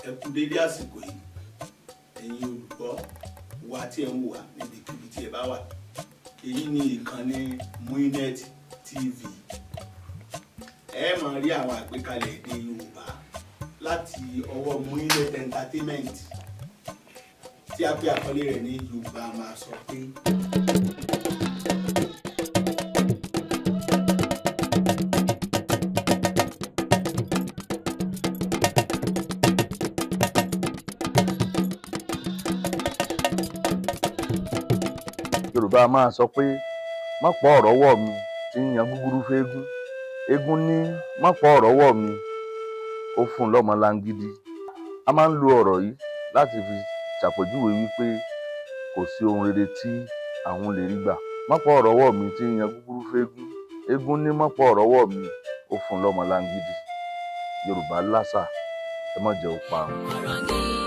Ẹ kú dédé àsìkò yìí, ẹ̀yin olùgbọ́ wa tí ẹ ń wò wá níbikíbi tí ẹ bá wà. Èyí ni ìkànnì Muinet TV. Ẹ máa rí àwọn àgbékalẹ̀ èdè Yorùbá láti ọwọ́ Muinet Entertainment tí a pè àkọlé rẹ̀ ní Yorùbá Máa Sọ Pé. Yorùbá máa sọ pé má pọ̀ ọ̀rọ̀ wọ̀ mi tí ń yan gúgúrú fẹ́ẹ́gún. Eégún ní má pọ̀ ọ̀rọ̀ wọ̀ mi, ó fún un lọ́mọ láńgídí. A máa ń lo ọ̀rọ̀ yìí láti fi ṣàpèjúwe wípé kò sí ohun rere tí àwọn lè rí gbà. Má pọ̀ ọ̀rọ̀ wọ̀ mi tí ń yan gúgúrú fẹ́ẹ́gún. Eégún ní má pọ̀ ọ̀rọ̀ wọ̀ mi, ó fún un lọ́mọ láńgídí. Yorùbá lásà, ẹ má jẹ́ ó parun. Ọ̀rọ̀ ni.